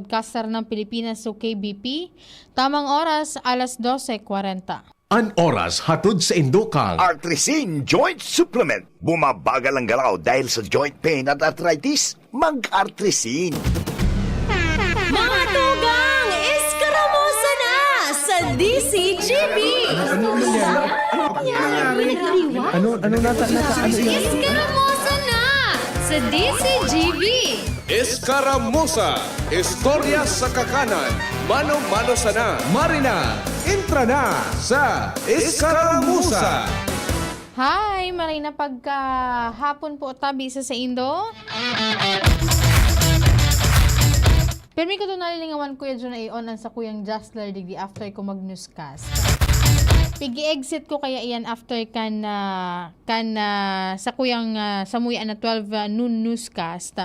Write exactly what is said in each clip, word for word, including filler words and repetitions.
Broadcaster ng Pilipinas o K B P. Tamang oras, alas dose kwarenta. An oras hatod sa indokang Artrisin Joint Supplement. Bumabagal ang galaw dahil sa joint pain at arthritis? Mag-Artrisin. Mga tugang, eskaramusa na sa D C G B! Ano, ano nangyari? Ano nangyari? Ano, ano nata-, nata-, ano yan? Eskaramusa na sa D C G B! Eskaramusa, istorya sa kakanan, mano-mano sana. Marina, entra na sa Eskaramusa. Hi! Maray na pagkahapon po tabi sa saindo. Permi ko to nalilingawan, Kuya Jun, ay on ang sakuyang Jostler digdi after ko mag-newscast. Pigi-exit ko kaya iyan after kan, ah, kan, ah, sakuyang, ah, samuya na twelve, ah, noon newscast.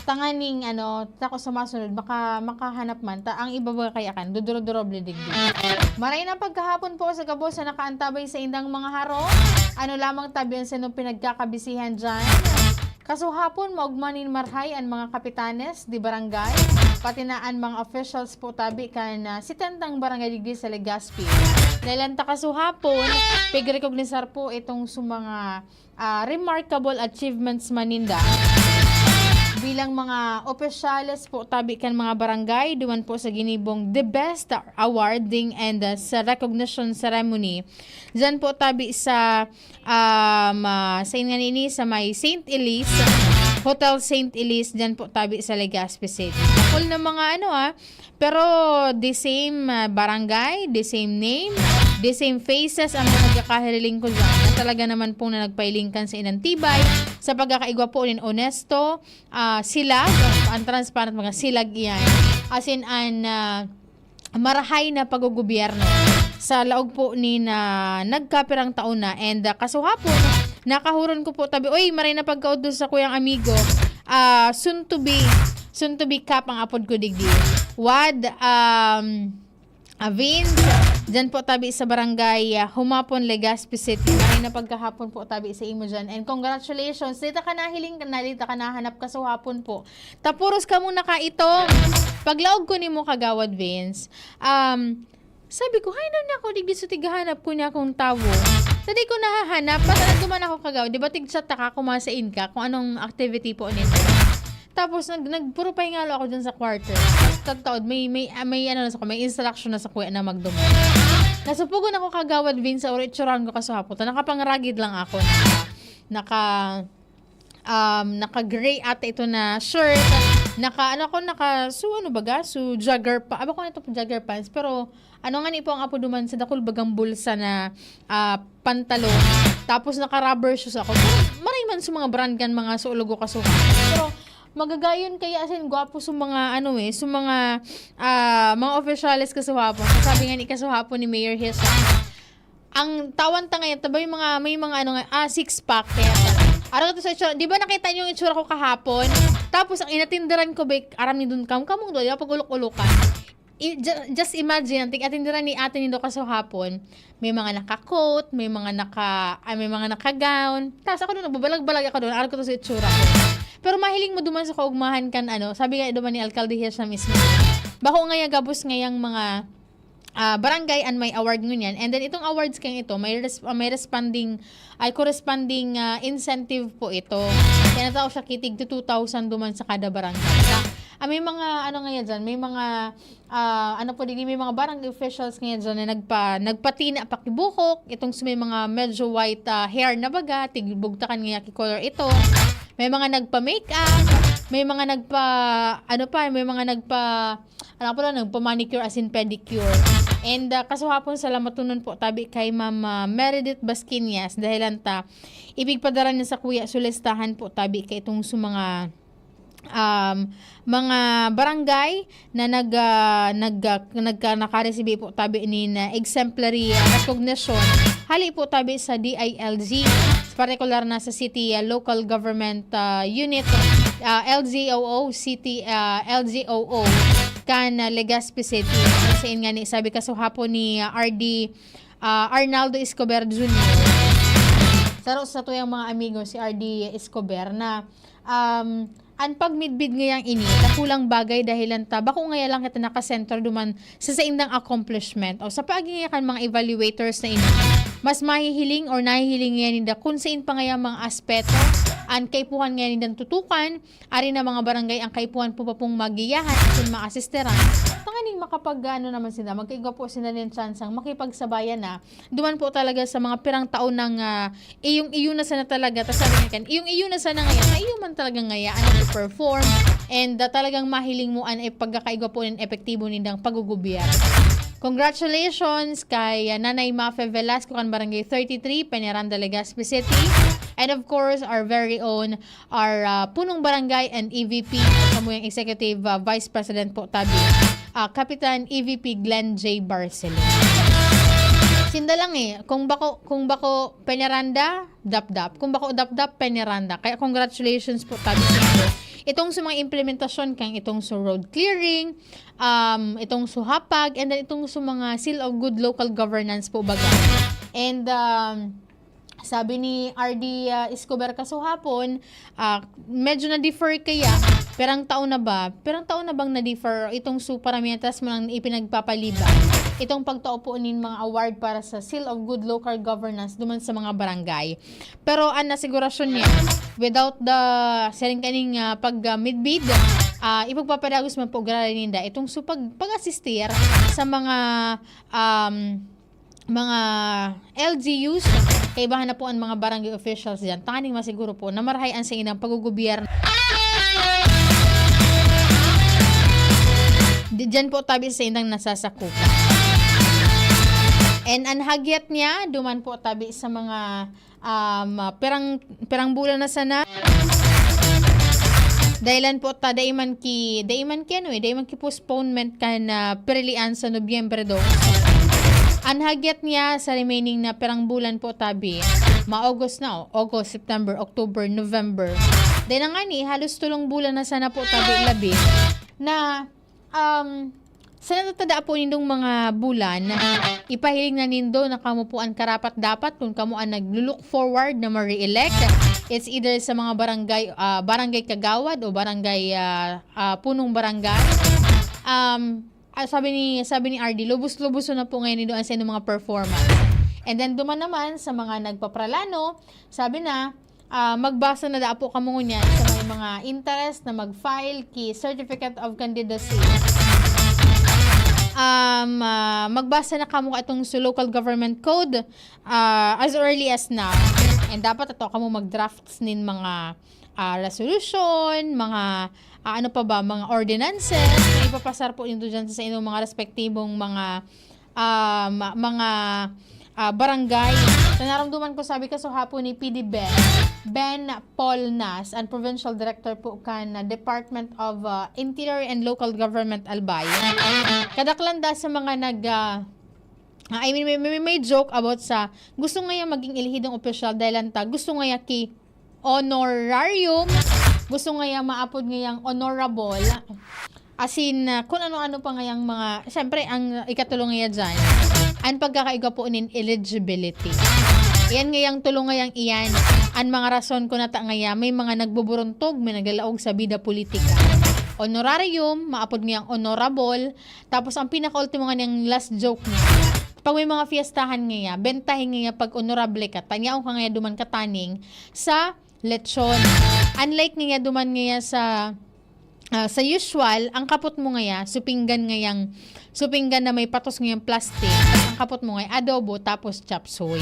Tanganing, ano, tako sa masunod, maka-, makahanap man. Ta-, ang iba ba kaya kan, duduro-duroble digdi. Maray na pagkahapon po sa gabos sa nakaantabay sa indang mga harong. Ano lamang tabi ang sinong pinagkakabisihan dyan? Kasuhapon, maugma nin marhay an mga kapitanes di barangay, pati na an mga officials po tabi kan, ah, setenta barangay digdi sa Legazpi. Dahil ang ta kasuhapon, pigrekognisar po itong sa mga, ah, remarkable achievements man ninda. Bilang mga opisyales po tabi kan mga barangay, duman po sa ginibong The Best Awarding and, ah, sa recognition ceremony. Diyan po tabi sa um, ah, sain nga nini, sa may Saint Elise, Hotel Saint Elise, dyan po tabi sa Legazpi City. Full na mga ano, ah, pero the same, ah, barangay, the same name, the same faces ang mga nagkakahiriling ko dyan. Na talaga naman pong na nagpailingkan sa inantibay, sa pagkakaigwa po nin onesto, ah, silag, ang transparent mga silag iyan. As in, an, ah, marahay na paggogobyerno sa laog po ni na nagkapirang taon na. And, ah, kasuhapon, nakahuron ko po tabi, oy, maray na pagkaudto sa kuyang amigo, ah, soon to be, soon to be Kap ang apod ko digdi. Wad, um, ah, Vince, dyan po tabi sa barangay, ah, Humapon, Legazpi City. Maray na pagkahapon po tabi sa imo dyan. And congratulations. Dita ka nahiling, na dita ka nahanap kasuhapon po. Tapuros ka muna ka ito. Paglaog ko nimo, Kagawad Vince, um, sabi ko, "Hay, nani ako, digdi sa tighahanap ko niya akong tawo." Sa di ko nahahanap, basta nagduman ako, Kagawad. Di ba, tig-chat ta ka, kumasain ka, kung anong activity po nito. Tapos, nag-, nagpuro pahingalo ako dyan sa quarter. Tataod, may, may, ah, may, ano na sa, may instruction na sa kuya na magduman. Nasupugon ako, Kagawad Vince, sa uri, itsurahan ko kasuhapon. Nakapangragid lang ako. Naka, naka, um, naka-gray ata ito na shirt. Naka, ano ako, naka, so ano baga? So jogger pa. Aba ko na ito jogger pants. Pero ano nga ni po ang apo duman sa dakul bagang bulsa na, ah, pantalon. Tapos naka-rubber shoes ako. Pero maray man sa mga brand kan mga suologo kasuhan. Pero magagayon kaya asin gwapo sa mga ano eh, sa mga, ah, mga opisyales kasuhapon. Sabi nga ni kasuhapon ni Mayor Hesa, ang tawan ta ngayon, ta ba yung mga, may mga ano nga, ah, six pack, kaya ta. Araw to sa itsura, di ba nakita niyo yung itsura ko kahapon? Tapos ang inatinderan ko, bek, aram ni dun kam, kamong doon, di ba, pag-ulok-ulokan. I-, ju-, just imagine, ang tig-atinderan ni ate nindo kasuhapon, may mga naka-coat, may mga naka, ah, may mga naka-gown. Tapos ako doon, nagbabalag-balag ako doon, araw ko to sa itsura ko. Pero mahiling mo duman sa kaugmahan kan, ano, sabi nga duman ni Alcalde Hirsch na mismo, bako nga ya gabos ngayang mga ah, barangay an may award ngunyan. And then itong awards kang ito, may res-, ah, may responding, ay corresponding, ah, incentive po ito. Kaya natao siya kitig to two thousand duman sa kada barangay. Na, ah, may mga ano nga yan dyan, may mga, ah, ano po din, may mga barangay officials nga yan dyan na nagpa-, nagpatina pakibuhok, itong sa may mga medyo white, ah, hair na baga, tigbugtakan nga ki color ito. May mga nagpa-makeup, may mga nagpa, ano pa, may mga nagpa, ano po lang, nagpa-manicure as in pedicure. And, ah, kasuhapon, salamatonon po tabi kay Ma'am, ah, Meredith Basquinias, dahilan ta, ipigpadara niya sa kuya, so listahan po tabi kay itong sa mga, um, mga barangay na nag, ah, nag, ah, nagka-, nakaresibi po tabi ni na exemplary, ah, recognition. Hali po tabi sa D I L G, partikular na sa City, ah, Local Government, ah, Unit, ah, L G O O, City, ah, L G O O, kan, ah, Legazpi City. Kasi yun nga ni, sabi kasuhapon ni, ah, R D, ah, Arnaldo Escobar Junior, saro sa tuyang mga amigo si R D Escobar na, um, An pagmidbid ngayang ini, dakulang bagay dahelan ta bako ngaya lang kita nakasentro duman sa saindang accomplishment o sa paagi ngaya kan mga evaluators na ini. Mas mahihiling or nahihiling ngaya ninda kun sain pa ngaya mga aspeto an kaipuhan ngaya nindang tutukan, ari na mga barangay ang kaipuhan po pa pong magiyahan asin maasistiran. Tanganing makapag-ano naman sila, magkaigwa po sila nin tsansang makipagsabayan na duman po talaga sa mga pirang taon nang, ah, iyong-iyo na sana talaga. Tas sabi niya kan, "Iyong-iyo na sana ngayon, na iyo man talaga ngaya an nagpe-perform, and, ah, talagang mahiling mo an e-, pagkakaigwa po nin epektibo nindang paggogobyerno." Congratulations kay, ah, Nanay Mafe Velasco kan Barangay thirty-three, Peñaranda, Legazpi City. And of course, our very own, our, ah, Punong Barangay and E V P, at samuyang Executive, ah, Vice President po tabi, ah, Kapitan E V P Glenn J Barcelona. Sinda lang eh, kung bako, kung bako Peñaranda, Dapdap. Kung bako Dapdap, Peñaranda. Kaya congratulations po tabi sa inyo. Itong sa mga implementasyon kang itong sa road clearing, um, itong sa hapag, and then itong sa mga seal of good local governance po baga. And, um, sabi ni R D, ah, Escobar kasuhapon, ah, medyo na-defer kaya, pirang taon na ba? Pirang taon na bang na-defer itong sa paramihan, tas mo nang ipinagpapalibang itong pagtao po nin mga award para sa Seal of Good Local Governance duman sa mga barangay. Pero an asigurasyon niya, without the siring kaning, ah, pag, ah, midbid, ah, ipagpapadagos man po graray ninda itong sa pag-, pag-asistir sa mga, um, mga L G Us, kaibahan na po ang mga barangay officials diyan. Tanganing masiguro po na marahay ang saindang paggogobyerno. Di, diyan po tabi sa saindang nasasakupan. And an hagyat niya, duman po tabi sa mga, um, pirang, pirang bulan na sana. Dahilan po ta, dai man ki, dai man ki ano eh, dai man ki postponement kan, ah, pirilian sa Nobyembre dos. An hagyat niya sa remaining na pirang bulan po tabi, ma-August na, oh, August, September, October, November. Dai na ngani, halos tulong bulan na sana po tabi labi na, um, sa natatada po nindong mga bulan, ipahiling na nindo na kamo po an karapat-dapat kun kamo an naglo-look forward na ma-re-elect. It's either sa mga barangay, ah, barangay kagawad o barangay, ah, ah, punong barangay. Um, ah, sabi ni, sabi ni R D, lubos-luboson na po ngayon nindo an saindong mga performance. And then, duman naman sa mga nagpapralano, sabi na, ah, magbasa na daa po kamo ngunyan sa may mga interest na mag-file ki Certificate of Candidacy. Um, ah, magbasa na kamo ka itong sa Local Government Code, ah, as early as now. And dapat ato kamo mag-drafts nin mga, ah, resolution, mga, ah, ano pa ba, mga ordinances na ipapasar po nindo dyan sa inyong mga respektibong mga, ah, ma-, mga, ah, barangay. So, naramdaman ko, sabi ka, so hapon ni P D Ben, Ben Paul Nas, ang provincial director po kan, ah, Department of, ah, Interior and Local Government Albay. Kadaklan da sa mga nag, ah, ah, I mean, may, may, may joke about sa gusto ngaya maging elehidong opisyal dahil lang ta, gusto ngaya ki honorarium, gusto ngaya maapod ngayang honorable. As in, ah, kung ano-ano pa ngayang mga, siyempre, ang ikatulo ngaya dyan, ang pagkakaigwa po nin eligibility. Yan ngayang tulo ngayang iyan, ang mga rason kung nata ngaya may mga nagbuburuntog, may naglalaog sa bida politika. Honorarium, maapod ngayang honorable, tapos ang pinakaultimo nga niyang last joke niya, pag may mga fiestahan ngaya, bentahin ngaya pag honorable ka, tanyaon ka ngaya duman ka taning sa lechon. Unlike ngaya duman ngaya sa, ah, sa usual, ang kapot mo ngaya, supinggan ngayang, supinggan na may patos ngayang plastic, ang kapot mo ngaya, adobo, tapos chop suey.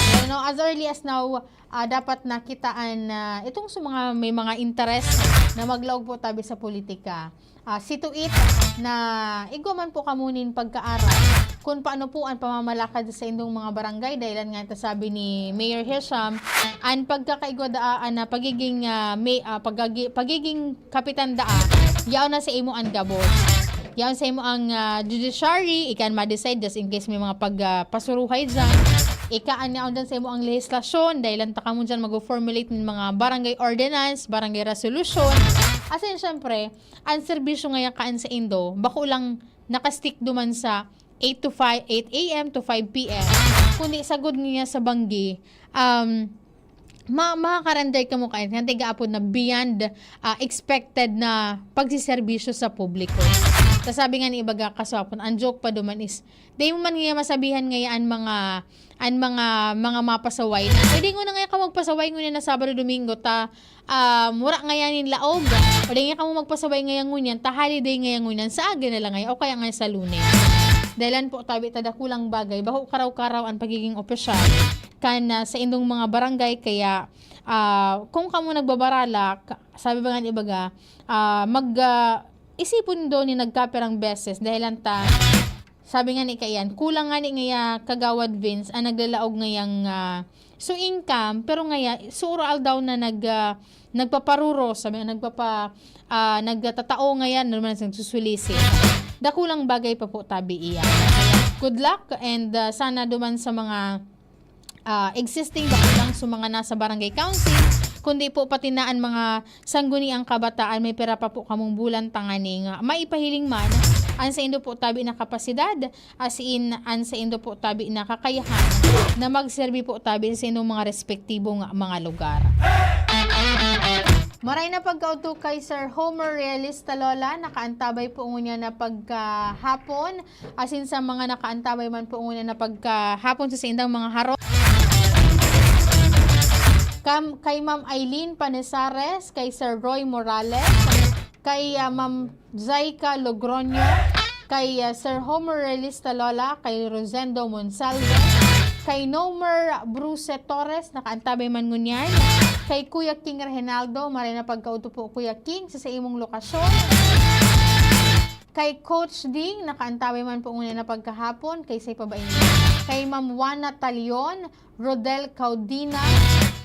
Pero no, as early as now, ah, dapat nakitaan na itong sa mga may mga interes na maglaog po tabi sa politika. Ah, see to it na igwa man po kamo nin pagkaaram kung paano po ang pamamalakad sa indong mga barangay. Dahilan nga ito sabi ni Mayor Hisham, ang pagkakaigwa daan na pagiging, ah, may, ah, pagagi-, pagiging kapitan daan, yaon na sa imo ang gabos. Yaon sa imo ang, ah, judiciary, ikan ma-decide just in case may mga pag, ah, pasuruhay dyan. Ika ang yaon dyan sa imo ang lehislasyon, dahilan ta kamo dyan mag-formulate ng mga barangay ordinance, barangay resolution. As in, syempre, ang serbisyo ngaya kaan sa indo, bako lang nakastick duman sa eight to five, eight A M to five P M, kundi sagod niya sa banggi, um, ma-, makakarender kamo kaini, kan tigaapod na beyond, ah, expected na pagsiserbisyo sa publiko. Ta sabi nga ni iba ga kaswapon, ang joke pa duman is, di mo man ngaya masabihan ngaya an mga, an mga, mga mapasaway na, "Pwede nguna ngaya ka magpasaway ngunyan na Sabado, Domingo, ta, ah, mura ngaya nin laog. Pwede ngaya kamo magpasaway ngaya ngunyan, ta holiday ngaya ngunyan, sa aga na lang ngaya, o kaya ngaya sa Lunes." Dahilan po, tabi ta dakulang bagay, bako karaw-karaw an pagiging opisyal kan, ah, saindong mga barangay, kaya, ah, kung kamo nagbabaralak, sabi ba nga ni iba ga, ah, mag, ah, isipon do ni nagkapirang beses, dahilan ta, sabi nga ni kaiyan, kulang nga ni ngaya Kagawad Vince ang naglalaog ngayang, ah, so income, pero ngaya, so oral daw na nag, ah, nagpaparuro, sabi nga, nagpapa-, ah, nagtatao ngayan, ano naman, nagsusulisit. Dakulang bagay pa po, tabi iya. Good luck, and, ah, sana duman sa mga, ah, existing, bako lang sa mga nasa barangay council, kundi po pati na an mga sangguniang kabataan, may pira pa po kamong bulan tanganing, ah, maipahiling man an saindo po tabi na kapasidad, as in, an saindo po tabi na kakayahan na magserbi po tabi sa indong mga respektibo nga mga lugar. Maray na pagkaudto kay Sir Homer Realista Lola, nakaantabay po ngunyan na pagkahapon, asin sa mga nakaantabay man po ngunyan na pagkahapon sa saindang mga harong. Kam-, kay Ma'am Eileen Panesares, kay Sir Roy Morales, kay, ah, Ma'am Zaika Logroño, kay, ah, Sir Homer Realista Lola, kay Rosendo Monsalve, kay Nomer Bruce Torres, nakaantabay man ngunyan, kay Kuya King Reginaldo, maray na pagkaudto po, Kuya King, sa, sa imong lokasyon. Kay Coach Ding, nakaantabay man po ngunyan na pagkahapon, kay say pa ba ini? Kay Ma'am Juana Talion, Rodel Caudina,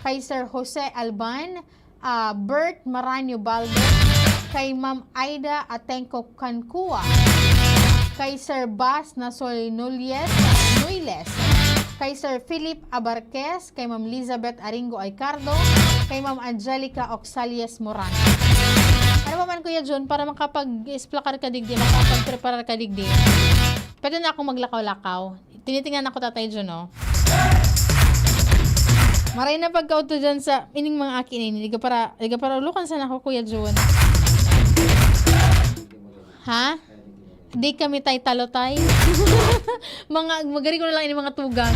kay Sir Jose Alban, ah, Bert Maranyo Baldo, kay Ma'am Aida Atengco Cancua, kay Sir Bas Nasoy Nulles, Nuiles, kay Sir Philip Abarquez, kay Ma'am Lizabeth Aringo Aycardo, kay Ma'am Angelica Oxalias Morano. Ano pa man, Kuya Jun, para makapag-esplakar ka digdi, makapagpreparar ka digdi, pwede na akong maglakaw-lakaw. Tinitingnan ako, Tatay Jun, oh. Maray na pagkaudto dyan sa ining mga aki na ini. Liga para, liga para ulokan sana ako, Kuya Jun. Ha? Di kami tay talotay. Mga, magari ko na lang ini mga tugang.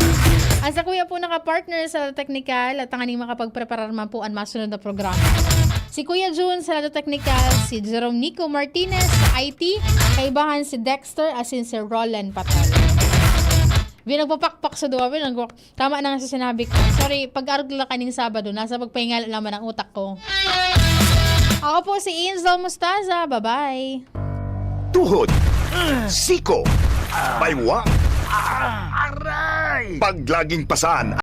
Ang sa kuya po naka-partner sa Lado Teknikal at tanganing makapagpreparar man po ang masunod na programa. Si Kuya Jun sa Lado Teknikal, si Jerome Nico Martinez sa I T, kaibahan si Dexter, asin si Roland Patol. Bin, nagpapakpak sa duwa, bin, nagwa-, tama na nga sa sinabi ko. Sorry, pag-arog lang kaning Sabado, nasa pagpahinga naman ang utak ko. Ako po si Angel Mostaza. Bye-bye. Tuhod, siko, baywa, aray! Pag laging pasan